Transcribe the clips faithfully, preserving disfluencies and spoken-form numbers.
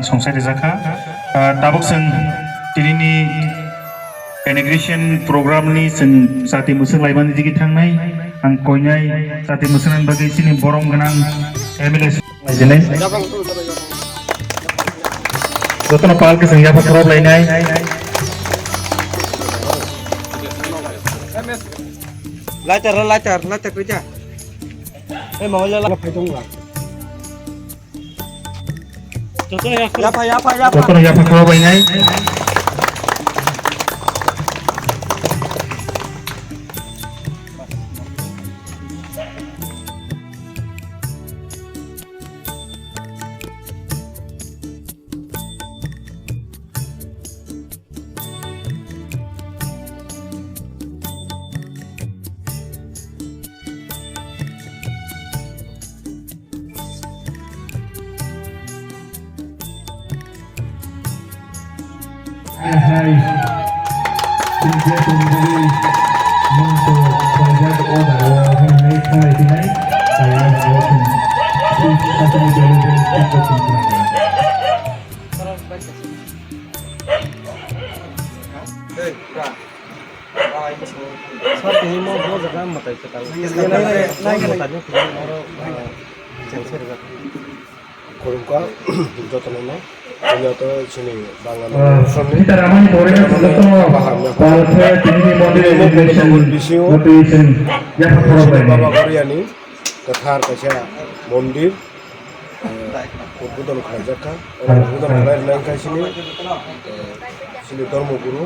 Songsai rijak kha. Ah, tabuk chwng tinini inauguration program ni chwng chati mwswk laimani digi thangnai. Ang koinai chati mwswknani bagwi chini borom gwnang M L A laijinai. Jotono pal khe chwng yapha khorok lainai. Lighter, lighter, lighter, lighter. Eh, mau jalan. Yapha, yapha, yapha. Jotono yapha khorok lainai. Hai, hai. Tini je tongmani monto khlaijak o jaga o hwnwi khanglai phinai. Kaya o chwng switch aswk ni dole dole thango chwng khlainai. Sir, tini mo bo jaga mwtai kwtal. Mwtai ni oro, ah, chengse rijak. Khulumkha, jotono no. Tini to chini Bangla Ah, no, Sitaramani Borena jotono Palphe tini mondir Bangla bisingo, bisingo, chini Baba Goriani kwthar kaisa mondir, eh, udbodon khlaijak kha. Oro udbodon khlai rwnai wngkha chini, eh, chini Dharma Guru,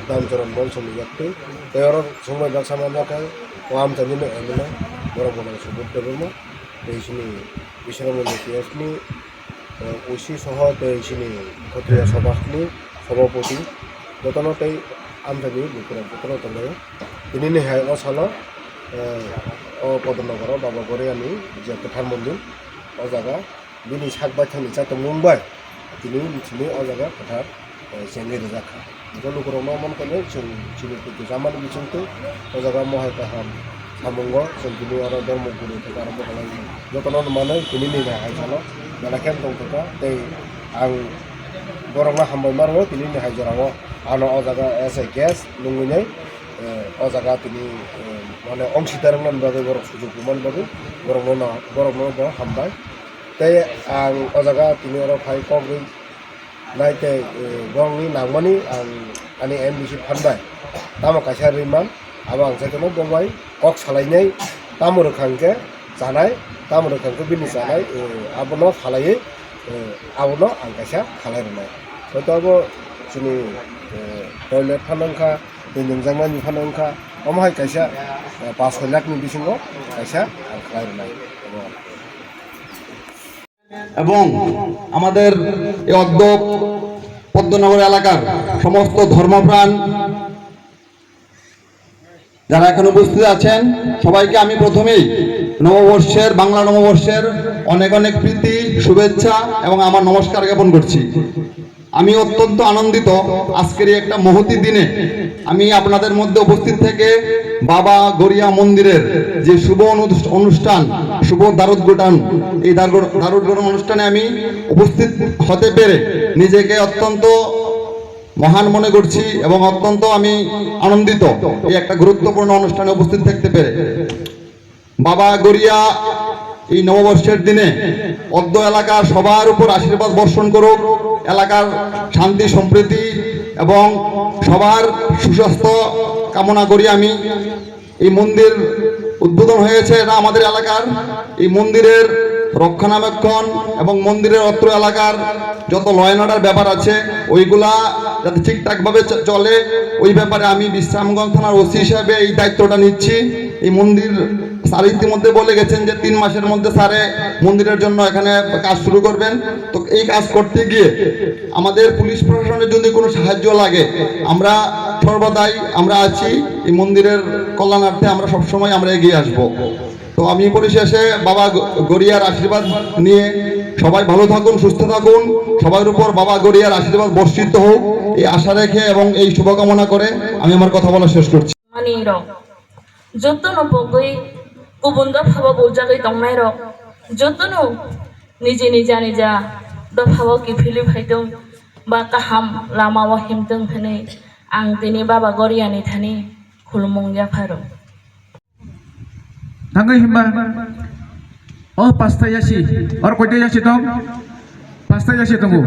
Dam Charan Mol Somni Yakti. Tei oro chwngbai baksa manjakha, o amchaini M L A, borok bo nang Subodh Debbarma. Tei chini Bisramoni P F ni, eh, O C soho tei chini Khotiya Sabha ni Sabhapati jotono tei amchaini lukurok jotono tonglaio. Tinini hai o salo, eh, o Kodornogoro Baba Goriani je kwthar mondir, o jaga bini sak baithangni chatung mung bai tini chini o jaga kwthar eh, chengwi rijak kha. Bo lukurokno omo khe chwng chini kutu chamani bisingtwi o jaga mohai kaham samungo chwng tini oro Dharma Guru theke aro bo khlai jotono manwi tini ni hai salo belai khe tong kha tei ang borokno hambai mano tini ni hai jorao ano o jaga as a guest nungwi nai, eh, o jaga tini, eh, mane ongsitar wngmani bagwi borok sujuk rwmani bagwi borokno no borokno bo hambai. Tei ang o jaga tini oro phai kok ri nai tei, eh, borokni nangmani ang ani M D C phan bai tamo kaisa ri man, abo ang saikheno bo bai kok salainai, tamo rwkha hwnkhe chanai, tamo rwkha hwnkhe bini chanai, eh, abono salaiwi, eh, abono ang kaisa khalai rwnai. Hoito abo chini, eh, toilet phano wngkha, twi nungjakmani phano wngkha, omo hai kaisa, eh, paanch soi lakh ni bisingo kaisa ang khalai rwnai. Omo. এবং আমাদের এই অদ্য পদ্মনগর এলাকার সমস্ত ধর্মপ্রাণ যারা এখানে উপস্থিত আছেন, সবাইকে আমি প্রথমেই নববর্ষের, বাংলা নববর্ষের অনেক অনেক প্রীতি, শুভেচ্ছা এবং আমার নমস্কার জ্ঞাপন করছি। আমি অত্যন্ত আনন্দিত আজকের এই একটা মহতী দিনে আমি আপনাদের মধ্যে উপস্থিত থেকে বাবা গড়িয়া মন্দিরের যে শুভ অনু-, অনুষ্ঠান, শুভ দ্বারোদ্ঘাটন, এই দ্বারোদ্ঘাটন অনুষ্ঠানে আমি উপস্থিত হতে পেরে নিজেকে অত্যন্ত মহান মনে করছি এবং অত্যন্ত আমি আনন্দিত এই একটা গুরুত্বপূর্ণ অনুষ্ঠানে উপস্থিত থাকতে পেরে। বাবা গড়িয়া এই নববর্ষের দিনে অদ্য এলাকার সবার উপর আশীর্বাদ বর্ষণ করুক, এলাকার শান্তি সম্প্রীতি এবং সবার সুস্বাস্থ্য কামনা করি আমি। এই মন্দির উদ্বোধন হয়েছে, এটা আমাদের এলাকার। এই মন্দিরের রক্ষণাবেক্ষণ এবং মন্দিরের অত্র এলাকার যত ল অ্যান্ড অর্ডার ব্যাপার আছে, ওইগুলা যাতে ঠিকঠাকভাবে চ-, চলে, ওই ব্যাপারে আমি বিশ্রামগঞ্জ থানার ওসি হিসাবে এই দায়িত্বটা নিচ্ছি। এই মন্দির স্যার ইতিমধ্যে বলে গেছেন যে তিন মাসের মধ্যে স্যারে মন্দিরের জন্য এখানে কাজ শুরু করবেন। তো এই কাজ করতে গিয়ে আমাদের পুলিশ প্রশাসনের যদি কোনো সাহায্য লাগে, আমরা সর্বদাই আমরা আছি, এই মন্দিরের কল্যাণার্থে আমরা সবসময় আমরা এগিয়ে আসব। তো আমি পরিশেষে বাবা গ-, গড়িয়ার আশীর্বাদ নিয়ে সবাই ভালো থাকুন, সুস্থ থাকুন, সবার উপর বাবা গড়িয়ার আশীর্বাদ বর্ষিত হোক, এই আশা রেখে এবং এই শুভকামনা করে আমি আমার কথা বলা শেষ করছি। Manwi rok jotono pogwi kubun dophao buljagwi tongnai rok jotono Niji nija nija dophao kiphilwi phaitwng ba kaham lamao himtwng hwnwi ang tini Baba Goriani thani khulumung yapharo. Thangwi himba o pasta yasi, oro koita yasi tong? Pasta yasi tongo.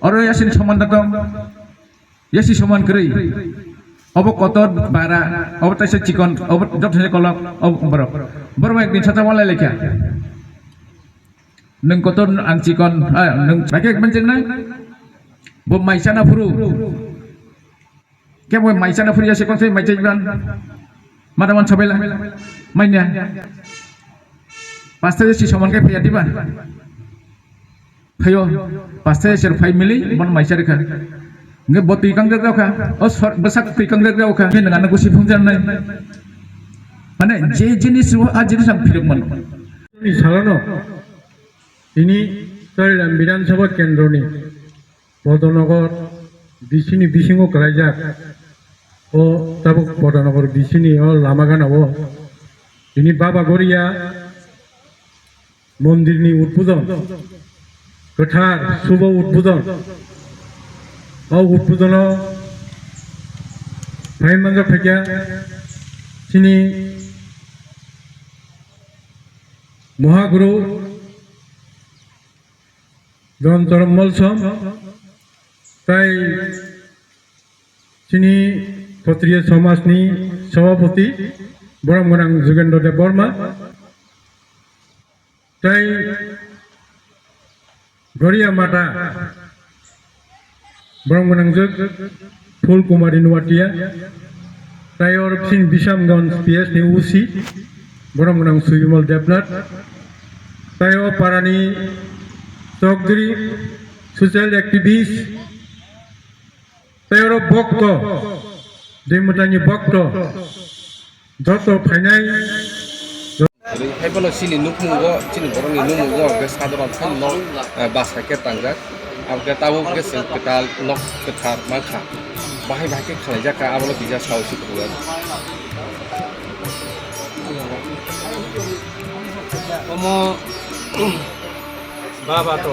Oro yasini soman da tong? Yasi soman kwrwi. Obo kotor bara, obo taisa chikon, obo joto se kolok, obo borok. Borok ekdin sacha walai lekha. Nwng kotor ang chikon, ah, nwng baikhe ekman chengnai. Bo mai chana phuru. Kebo mai chana phuru yasi kon se mai chai ban. Mada man sabaila. Mainya. Pasta yasi soman khe phaya diba. Phaio, pasta yasi rok phai mili, bono mai chari kha. Nge bo twi kang jak kha, o sor, bwsak twi kang jak kha, nge nang ano gusi phung jar nai. Mane, je jinis o, a jinis ang phirok mano. Ni salano, tini Charilam Bidhan Sabha Kendroni Bodonogor bisini bisingo kalaijak. O tabuk Bodonogor bisini o lama gana o tini Baba Goria mondirni udbodon, kwthar subo udbodon. O udbodono phai manjak phaikha chini Mohaguru John Chorom Molsom, tai chini Khotriya Somajni Sabhapati Borom Gwnang Jugendra Debbarma, tai Goria Mata Borom Gwnangjwk Phul Kumari Nuatia, tai oro chini Bishamganj P S ni O C Borom Gwnang Sujimol Debnath, tai o parani Chowdhury social activist, tai oro bokto, Deimwtaini bokto, joto phainai. Hai bono chini nukmungo, chini borokni nukmungo hwnkhe sadharon phano, eh, bwsa khe tangjak. Abokhe tabuk khe chwng kwtal nok kwthar mankha. Bahai bahai khe khwlaijakha, abono kisa saosi phunukjak. Omo Baba to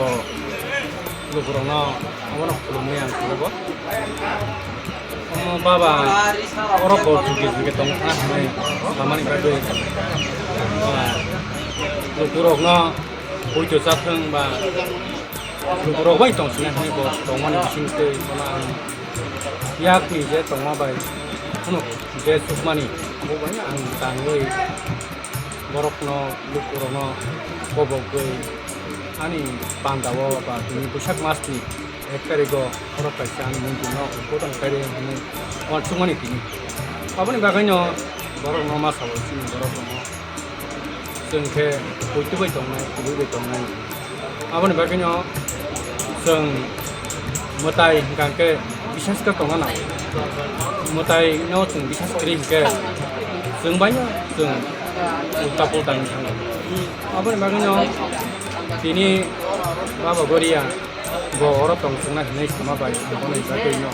lukurokno obono khulumwi ang khulaibo. Omo baba oro bo juge juge tong thang hinwi samani bagwi, ah, lukurokno poito chathwng ba lukurok bai tong sini hinwi bo tongmani bising twi bono ang yakni je tongma bai phunuk je chukmani bo bai ang tangwi borokno lukurokno kobokgwi ani pandao ba tini Buisak masni ek tarigo borok kaisa ani mondirno uddhodon khairi hinwi uansukmani tini. Aboni bagwino borokno ma sao chini borok tongo. Chwng khe poito bai tongnai, kubui bai tongnai. Aboni bagwino chwng mwtai hwnkha khe bisas khe tongna nang. Mwtaino chwng bisas kwrwi hwnkhe chwng baino chwng ulta pulta wngwi thango. Aboni bagwino tini Baba Goria bo oro tong chwngna hinwi sama bai, aboni bagwino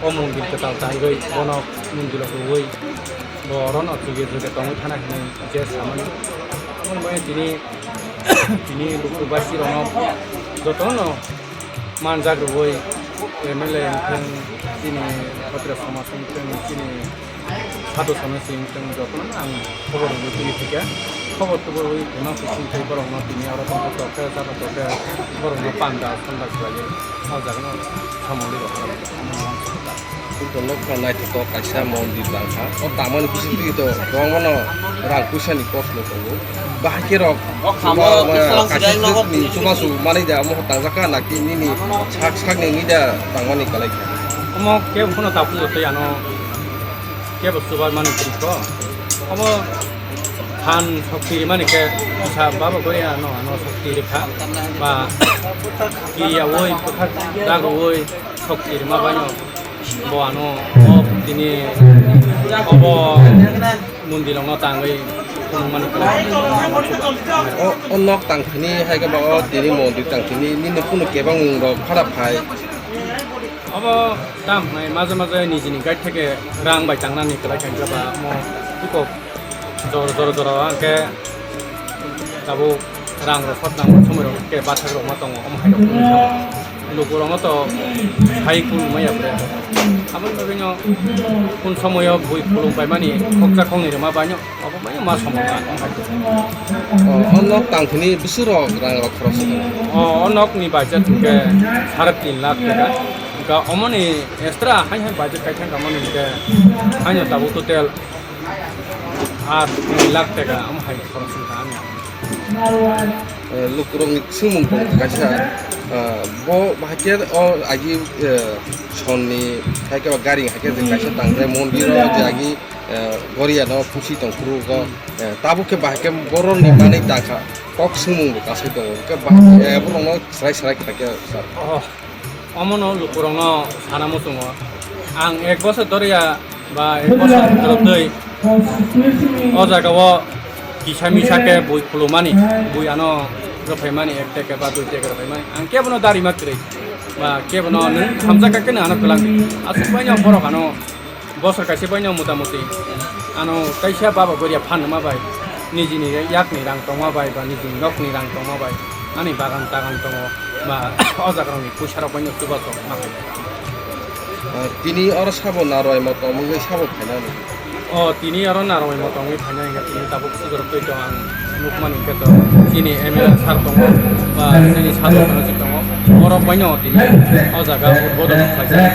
o mondir kwtal tangwi bono mondiro rwui bo orono chuge chuge tongwi thana hinwi je samani. Aboni bagwi tini, tini luku basirokno jotono manjak rwui M L A wngthang, chini Khotriya somaj wngthang, chini Sadhu Sano sing tong jotono ang khobor rwui tini thika. Khobor tubui rwui tongna kusing tei borokno tini oro tongkha tokhe, chapa tokhe, borokno panda sanda khlaiwi o jagano samani rok. Ito nokha naithotok kaisa mondir tangkha. O tangmani bisingtwi to kwbangmano rang puisani kosno tongo. Bahai khe rok o khamo chuba-, kisa kaisa sijai nogo jwkni chubachu manwi da, omo tangjak kha naki nini sak sakni wngwi da tangmani kwlai kha. Omo kebo phano takhuk twi ano kebo chuba mani kwrwi kho. Omo phan sokti rimani khe kisa Baba Goria ano ano sokti rikha ba kiyaui bwkhak dagrui sokti rima baino bo ano o tini obo mondirokno tangwi phunukmani kwrwi. O, o nok tangthini hai khe ba o tini mondir tangthini nini phunuk kebangmung rok phara phai. Obo tam hwnwi maje maje nijini guide theke rang bai tangnani kwlai kha, hwnkhe ba omo tiko jora jora jora hwnkhe tabuk Rang rok sot nang somoi rok khe bathak rok ma tongo, omo hai rok tong sao. Luku rok no to sai kul maya bre. Aboni bagwi no kun somoyo bui khulum pai mani khoksa khoknwi rwma bai no, abo bai no ma somo ka, omo hai. O, o nok tang thani bwswk rok rang rok khoroksa tongo? O, o nok ni budget hwnkhe sare tin lakh taka. Hwnkhe omo ni extra hai hai budget kai thang kha mani hwnkhe haino tabuk total aa, dui lakh taka omo hai khoroksa wngkha ani. Eh, lukurokni swngmung tong kaisa, eh, bo bahai khe o agi, eh, sonni hai khe ba gari hai khe je kaisa tangjak mondir o je agi, eh, goria no pusi tong phuru go, eh, tabuk khe bahai khe borokni manwi ta kha kok swngmung bo kasai tongo hwnkhe bahai khe, eh, borokno swrai swrai khe ta khe sir. Oh. Omono lukurokno sana muchungo. Ang ek bosor doriya ba ek bosor dorotwi o jagao kisa misa khe bui khulumani, bui ano rwphaimani, ek teke ba dui teke rwphaimani. Ang kebono darima kwrwi ba kebono nwng hamjakha khe nwng ano kwlangdi. Aswk baino borok ano bosor kaisa baino mota moti ano kaisa baba goria phanma bai, nijini yakni rang tongma bai ba nijini nokni rang tongma bai, ani bagan tagan tongo ba o jaga rokni puisa rok baino chubachu ma khainai. Ah, tini oro sabo narwai motom wngwi sabo phainani? O tini oro narwai motom wngwi phainai hwnkhe tini tabuk sujorok twi tong ang nukmani hwnkhe to chini M L A sir tongo ba chini sadhak tongo, borok baino tini o jaga udbodon khlaijak.